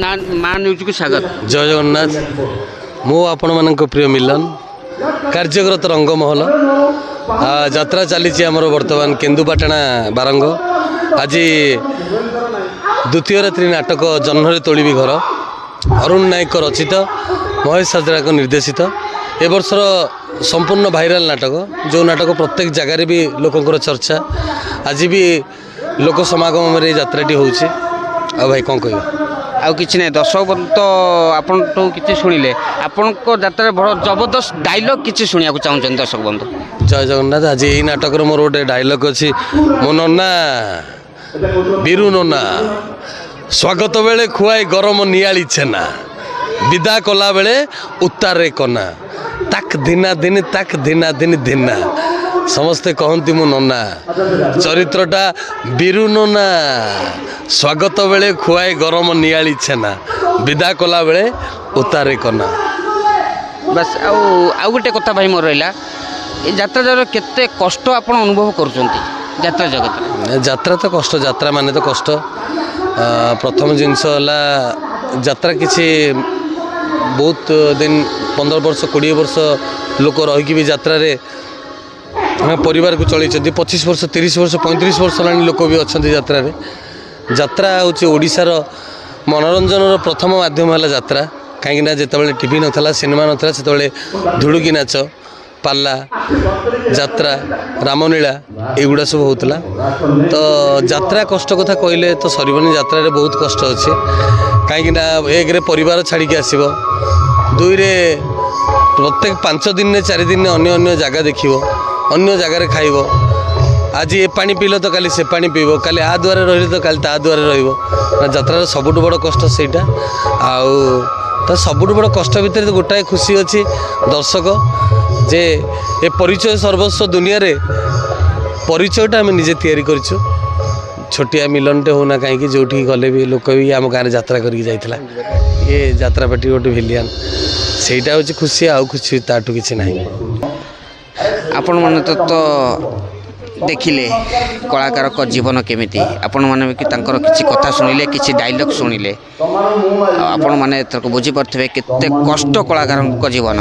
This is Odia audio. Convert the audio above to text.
ନା ମା ନ୍ୟୁଜ୍କୁ ସ୍ୱାଗତ। ଜୟ ଜଗନ୍ନାଥ। ମୁଁ ଆପଣମାନଙ୍କ ପ୍ରିୟ ମିଲନ, କାର୍ଯ୍ୟରତ ରଙ୍ଗମହଲ। ଯାତ୍ରା ଚାଲିଛି ଆମର ବର୍ତ୍ତମାନ କେନ୍ଦୁପାଟଣା ବାରଙ୍ଗ। ଆଜି ଦ୍ୱିତୀୟ ରାତ୍ରି ନାଟକ ଜହ୍ନରେ ତୋଳିବି ଘର, ଅରୁଣ ନାୟକଙ୍କ ରଚିତ, ମହେଶ ହାଜରାଙ୍କ ନିର୍ଦ୍ଦେଶିତ, ଏ ବର୍ଷର ସମ୍ପୂର୍ଣ୍ଣ ଭାଇରାଲ ନାଟକ, ଯେଉଁ ନାଟକ ପ୍ରତ୍ୟେକ ଜାଗାରେ ବି ଲୋକଙ୍କର ଚର୍ଚ୍ଚା। ଆଜି ବି ଲୋକ ସମାଗମରେ ଏ ଯାତ୍ରାଟି ହେଉଛି। ଆଉ ଭାଇ, କ'ଣ କହିବା? ଆଉ କିଛି ନାହିଁ। ଦର୍ଶକ ବନ୍ଧୁ ତ ଆପଣଙ୍କଠୁ କିଛି ଶୁଣିଲେ, ଆପଣଙ୍କ ଯାତ୍ରାରେ ବଡ଼ ଜବରଦସ୍ତ ଡାଇଲଗ୍ କିଛି ଶୁଣିବାକୁ ଚାହୁଁଛନ୍ତି ଦର୍ଶକ ବନ୍ଧୁ। ଜୟ ଜଗନ୍ନାଥ। ଆଜି ଏଇ ନାଟକର ମୋର ଗୋଟେ ଡାଇଲଗ୍ ଅଛି। ମୋ ନନା ବିରୁ ନନା ସ୍ୱାଗତ ବେଳେ ଖୁଆଏ ଗରମ ନିଆଳି ଛେନା, ବିଦା କଲା ବେଳେ ଉତ୍ତାରେ କନା, ତାକ୍ ଦିନା ଦିନ ତାକ୍ ଦିନା ଦିନ ଦିନା। ସମସ୍ତେ କହନ୍ତି ମୁଁ ନନା, ଚରିତ୍ରଟା ବିରୁ ନନା, ସ୍ୱାଗତ ବେଳେ ଖୁଆଏ ଗରମ ନିଆଳି ଛେନା, ବିଦା କଲା ବେଳେ ଉତ୍ତାରେ କନା। ବାସ୍। ଆଉ ଗୋଟେ କଥା ଭାଇ ମୋର ରହିଲା, ଏ ଯାତ୍ରା ଜଗତରେ କେତେ କଷ୍ଟ ଆପଣ ଅନୁଭବ କରୁଛନ୍ତି ଯାତ୍ରା ଜଗତରେ? ଯାତ୍ରା ତ କଷ୍ଟ, ଯାତ୍ରା ମାନେ ତ କଷ୍ଟ। ପ୍ରଥମ ଜିନିଷ ହେଲା ଯାତ୍ରା କିଛି ବହୁତ ଦିନ, 15 ବର୍ଷ, 20 ବର୍ଷ ଲୋକ ରହିକି ବି ଯାତ୍ରାରେ ପରିବାରକୁ ଚଳେଇଛନ୍ତି। 25 ବର୍ଷ, 30 ବର୍ଷ, 35 ବର୍ଷ ହେଲାଣି ଲୋକ ବି ଅଛନ୍ତି ଯାତ୍ରାରେ। ଯାତ୍ରା ହେଉଛି ଓଡ଼ିଶାର ମନୋରଞ୍ଜନର ପ୍ରଥମ ମାଧ୍ୟମ ହେଲା ଯାତ୍ରା। କାହିଁକିନା ଯେତେବେଳେ ଟିଭି ନଥିଲା, ସିନେମା ନଥିଲା, ସେତେବେଳେ ଧୁଡ଼ୁକି ନାଚ, ପାଲା, ଯାତ୍ରା, ରାମଲୀଳା ଏଗୁଡ଼ା ସବୁ ହେଉଥିଲା। ତ ଯାତ୍ରା କଷ୍ଟ କଥା କହିଲେ ତ ସରିବନି। ଯାତ୍ରାରେ ବହୁତ କଷ୍ଟ ଅଛି। କାହିଁକିନା ଏକରେ ପରିବାର ଛାଡ଼ିକି ଆସିବ, ଦୁଇରେ ପ୍ରତ୍ୟେକ 5 ଦିନରେ 4 ଦିନରେ ଅନ୍ୟ ଅନ୍ୟ ଜାଗା ଦେଖିବ, ଅନ୍ୟ ଜାଗାରେ ଖାଇବ। ଆଜି ଏ ପାଣି ପିଇଲ ତ କାଲି ସେ ପାଣି ପିଇବ, କାଲି ଆ ଦୁଆରେ ରହିଲେ ତ କାଲି ତା ଦୁଆରେ ରହିବ। ନା, ଯାତ୍ରାର ସବୁଠୁ ବଡ଼ କଷ୍ଟ ସେଇଟା। ଆଉ ତ ସବୁଠୁ ବଡ଼ କଷ୍ଟ ଭିତରେ ତ ଗୋଟାଏ ଖୁସି ଅଛି, ଦର୍ଶକ ଯେ ଏ ପରିଚୟ ସର୍ବସ୍ୱ ଦୁନିଆରେ ପରିଚୟଟା ଆମେ ନିଜେ ତିଆରି କରିଛୁ। ଛୋଟିଆ ମିଲନଟେ ହେଉନା କାହିଁକି, ଯେଉଁଠିକି ଗଲେ ବି ଲୋକ ବି ଆମ ଗାଁରେ ଯାତ୍ରା କରିକି ଯାଇଥିଲା, ଇଏ ଯାତ୍ରା ପାର୍ଟି ଗୋଟେ ଭିଲିଆନ। ସେଇଟା ହେଉଛି ଖୁସି, ଆଉ ଖୁସି ତାଠୁ କିଛି ନାହିଁ। ଆପଣମାନେ ତ ଦେଖିଲେ କଳାକାରଙ୍କ ଜୀବନ କେମିତି। ଆପଣମାନେ ବି ତାଙ୍କର କିଛି କଥା ଶୁଣିଲେ, କିଛି ଡାଇଲଗ୍ ଶୁଣିଲେ, ଆଉ ଆପଣମାନେ ଏଥରକ ବୁଝିପାରୁଥିବେ କେତେ କଷ୍ଟ କଳାକାରଙ୍କ ଜୀବନ।